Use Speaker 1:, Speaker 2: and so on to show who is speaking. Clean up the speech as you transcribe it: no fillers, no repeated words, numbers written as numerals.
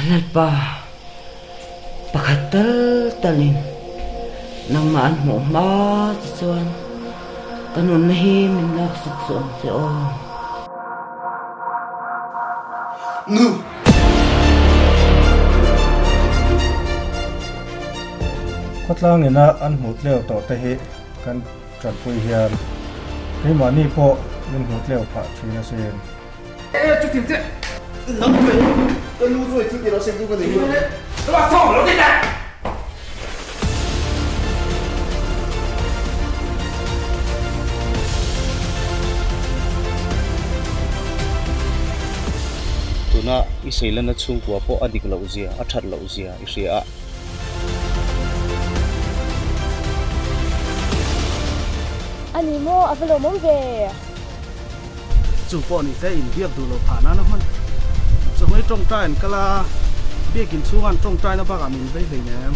Speaker 1: Lalpa, pakhat tal talin nangmah an hmuh hma che chuan ka nunna hi min laksak suh ang che aw.
Speaker 2: Nu!
Speaker 3: Khawtlang ina an hmuh tleu tawh te hi kan tanpui hian keimahni pawh min hmuh tleu phah thin asin.
Speaker 4: Tuna i seilana chhungkua pawh a dik loh zia, a that loh zia i hria a.
Speaker 5: A ni maw, a va lawmawm ve.
Speaker 6: Chu pawh ni se inbiak duh lo phah nana hman chawhmei tawngtai an kal a, biakin chhunga an tawngtaina bakah min vei hleinem.